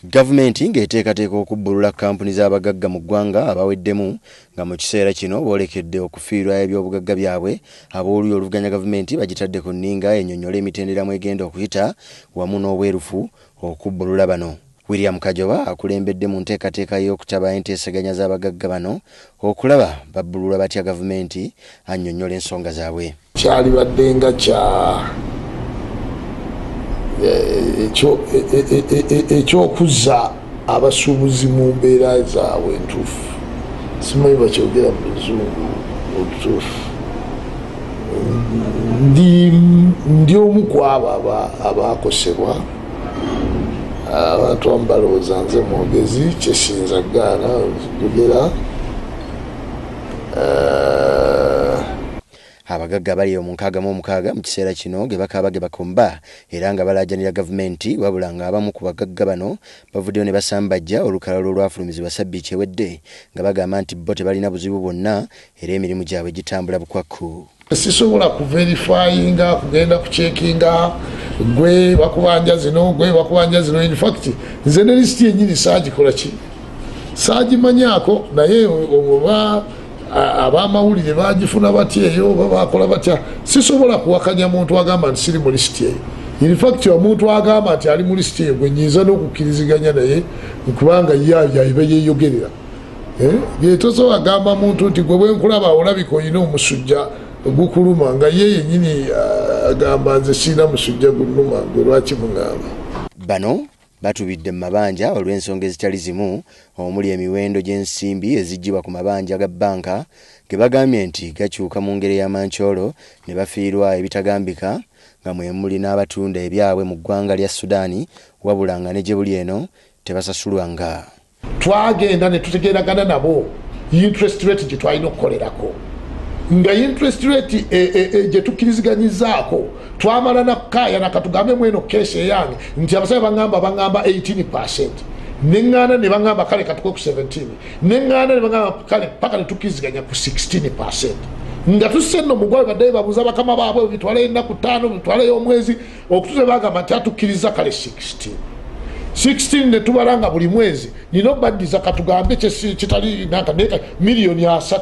Gavumenti ng'eteekateeka okubbulula kkampuni z'abagagga mu ggwanga abaweddemu nga mu kiseera kino boolekedde okufiirwa ebyobugagga byabwe, ab'oluuyi oluvuganya gavumenti bagitadde ku nninga ennyonnyola emitendera mw'egenda okuyita wamu n'obwerufu okubbulula bano. William Kajoba akulembedde mu nteekateeka y'okutaba enteeseganya z'abagagga bano okulaba babbululwa batya gavumenti annyonnyola ensonga zaabwe. Kyalibadde nga kya ekyokuzza abasuubuzi mu mbeera zaabwe entuufu, simanyi bakyogera mu luzungu olutuufu. Ndi omu ku abo abakosebwa. Abantu abamu balowooza nze mwogezi, kyesinza gaana njogera. Abagagga bali mu 66 mu kiseera kino ge bakaaba ge bakomba era nga balaajanira gavumenti, wabula ng'abamu ku bagagga bano bavuddeyo ne basambajja olukalala olwafulumizibwa ssabbiiti ewedde nga bagamba nti bo tebalina buzibu bwonna era emirimu gyabwe gitambula bukwakku. Sisobola kuverifyinga, kugenda kucekinga gwe bakubanja zino, gwe bakubanja zino. In fact nze ne lisiti yennyini saagikola ki, saagimanyako, naye oba abamawulire bagifuna batya eyo oba bakola batya, sisobola kuwakanya muntu agamba nti siri mu lisiti eyo. In fact omuntu agamba nti ali mu lisiti eyo gwe nyinza n'okukkiriziganya naye, kubanga ye yaiba yeeyogerera. Tosobola gamba muntu nti gwe bwenkulaba olabika olina omusujja gukuluma, nga ye yennyini agamba nze sirina musujja gunnuma, gwe lwaki muŋŋamba? Bano batubidde mu mabanja olw'ensonga ezitali zimu omuli emiwendo gy'ensimbi eziggyibwa ku mabanja ga bbanka ge bagambye nti gakyuka mu ngeri ey'amankyolo ne bafiirwa ebitagambika, nga mwe muli n'abatunda ebyabwe mu ggwanga lya Sudan, wabula nga ne gye buli eno tebasasulwanga. Twagenda ne tutegeeragana nabo interest rate gye twalina okukolerako, nga interest rate gye tukkiriziganyizaako twamala nakaayana. Katugambe mweno case eyange nti abasajja baŋŋamba 18%, neŋŋaana ne baŋŋamba kale katuke ku 17, neŋŋaana ne baŋŋamba kale, paka ne tukkiriziganya ku 16%. Nga tusse nno mugwawe baddeyo babuuza bakama baabwe, bitwaleyo ennaku 5, bitwaleyo omwezi okutuze, bagamba nti atukkiriza kale 16 16, ne tubala nga buli mwezi nina obaddiza, katugambe kitali nanka miliyoni 30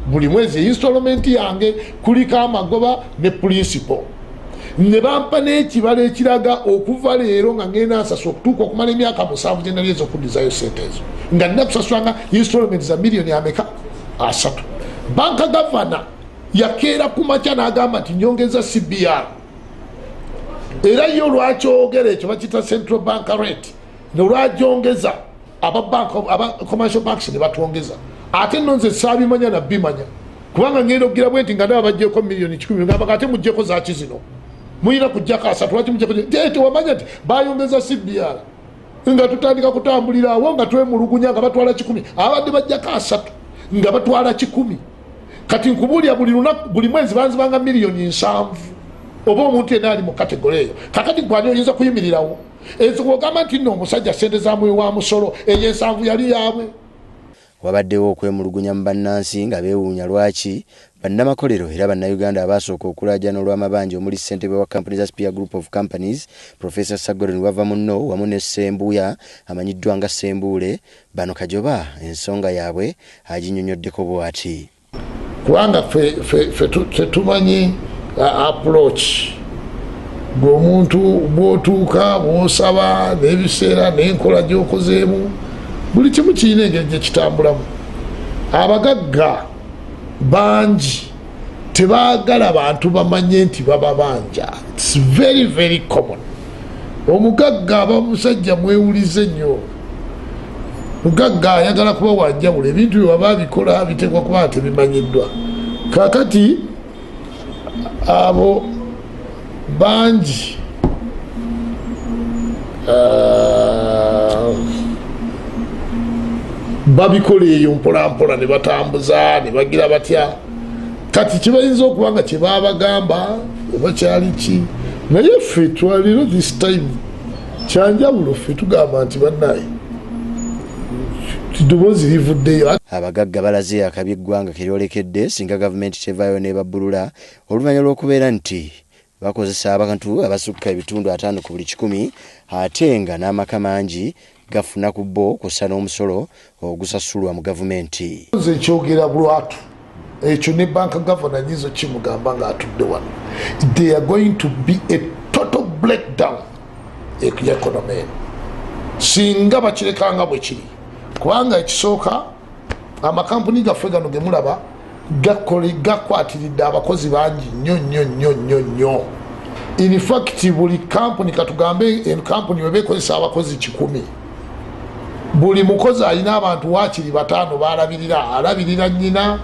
buli mwezi installment yange, kuliko amagoba ne principal. Ne bampa n'ekibalo ekiraga okuva leero nga ngenda nsasa okutuuka okumala emyaka 7 gye nali ez'okuddizayo sente ezo, nga nina kusasulanga installment za miliyoni ameka? 30. Banka governor yakeera ku makya n'agamba nti nyongeza CBR. Era ye olwakyogera ekyo bakiyita central bank rate, nolwagyongeza aba commercial banks ne batwongeza. Ate nno nze saabimanya nabimanya, kubanga ngenda okugira bwe nti nga ndaba bajjeko miliyoni 100, ngamba ate muggyeko zaki zino? Muyina kujjako 30, lwaki muggyeko? Tewamanya nti bayongeza CBR, nga tutandika kutambulira awo nga twemulugunya nga batwala 100, abadde bajjako 30 nga batwala 100. Kati nkubuulira, buli lunaku, buli mwezi banzibanga miliyoni 70, oba omuntu yenna ali mu category eyo. Kakati gwani oyinza kuyimirirawo ezo ogamba nti nno omusajja sente zamwe wa musolo eyo 70 yali yaabwe? Wabaddewo okwemulugunya mu bannansi nga beewuunya lwaki bannamakolero era bannayuganda abaasooka okulaajana olw'amabanja, omuli ssentebe wa kampuni za Spear Group of Companies, Profesa Sir Gordon Wavamunno, wamu ne Ssembuya amanyiddwa nga Ssembuule. Bano Kajoba ensonga yaabwe aginnyonnyoddeko bw'ati. Kubanga ffe tetumanyi approach gwe omuntu bw'otuuka bw'osaba n'ebiseera n'enkola gy'okozeemu, buli kimu kirina engeri gye kitambulamu. Abagagga bangi tebaagala bantu bamanye nti bababanja. It's very very common. Omugagga aba musajja mwewulize nnyo. Mugagga ayagala kuba wanjawulo, ebintu bye waba bikola biteekwa kuba tebimanyiddwa. Kakati abo bangi babikola eyo mpolampola ne batambuza ne bagira batya. Kati kibayinza okuba nga kyebabagamba oba kyali ki, naye ffe twaliro this time kyanjawulo. Ffe tugamba nti bannaye eddoboozi livuddeyo. Abagagga balaze akabi eggwanga ke lyolekedde singa gavumenti tevaayo n'ebabbulula oluvannyuma lw'okubeera nti bakozesa abantu abasukka ebitundu 5 ku buli 100 ate nga n'amaka mangi gafuna ku bo kussa n'omusolo ogusasulwa mu gavumenti. Nze nkyogera lwatu ekyo ne banka governor nyizo kimugamba ng'atudde wano, they are going to be a total breakdown economy singa bakirekanga bwe kiri, kubanga ekisooka amakampuni gaffe gano ge mulaba gakwatiridde abakozi bangi nnyo nnyo nnyo nnyo nnyo. In fact buli kampuni, katugambe kampuni weba ekozesa abakozi 100, buli mukozi alina abantu waakiri 5 baalabirira. Alabirira nnyina,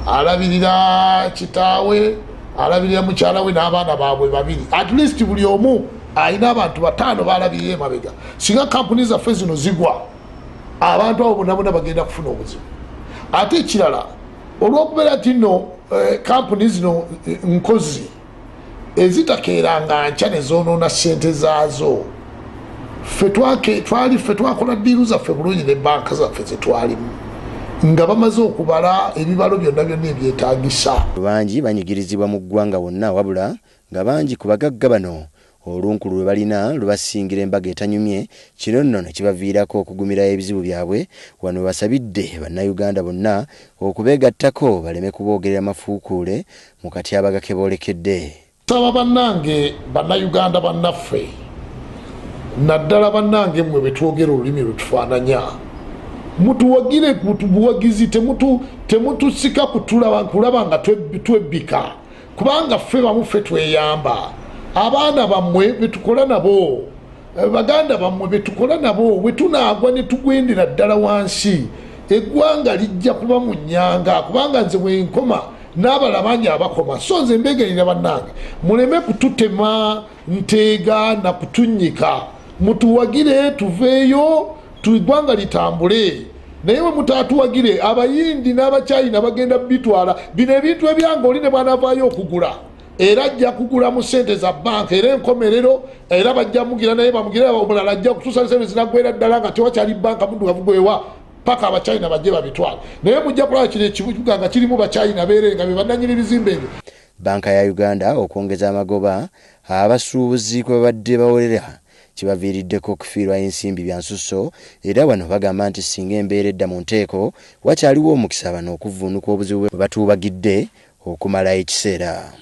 alabirira kitaawe, alabirira mukyala we n'abaana baabwe 2. At least buli omu alina abantu 5 baalabirira emabega. Singa kampuni zaffe zino zigwa, abantu abo bonna bonna bagenda kufuna obuzibu. Ate ekirala, olw'okubeera nti nno kampuni zino nkozi ezitakeeranga nkya ne zoonoona ssente zaazo, ffe twakola ddiiru zaffe bulungi ne banka zaffe zetwalimu nga bamaze okubala ebibalo byonna byonna ebyetaagisa. Bangi banyigirizibwa mu ggwanga wonna, wabula nga bangi ku bagagga bano olunkulu lwe balina lubasingira embaga etanyumye. Kino nno ne kibaviirako okugumira ebizibu byabwe. Wano basabidde bannayuganda bonna okubeegattako baleme kuboogerera mafuukuule mu katyabaga ke boolekedde. Saba bannange bannayuganda bannaffe, naddala bannange mmwe be twogera olulimi lwe tufaananya, mutuwagire buwagizi, temutusika kulaba nga twebbika, kubanga ffe bamu ffe tweyamba. Abaana bammwe betukola nabo, baganda bammwe betukola nabo, bwe tunaagwa ne tugwendera ddala wansi, eggwanga lijja kuba mu nnyanga, kubanga nze bwe nkoma n'abalala bangi abakoma. So nze mbeegerera bannange, muleme kututema nteega na kutunnyika, mutuwagire tuveeyo, eggwanga litambule. Naye bwe mutaatuwagire, Abayindi n'Abachina bagenda bitwala bino ebintu ebyange. Oli ne bw'anaavaayo okugula, era ajja kugula mu ssente za banka, era enkomerero era bajja mugira naye bamugira omulala ajja kutuusa sente zinaggwera ddala nga tewakyali banka muddugavu gwewa paka Abachina bajje babitwale. Naye mujja kulaba kino ekibuga nga kirimu Bachina beere nga be bannannyini bizimbe ebyo. Banka ya Uganda okwongeza amagoba abasuubuzi kwe babadde bawerera kibaviiriddeko okufiirwa ensimbi bya nsusso, era wano bagamba nti singa embeera edda mu nteeko wakyaliwo omukisa bano okuvvuunuka obuzibu bwe batuubagidde okumala ekiseera.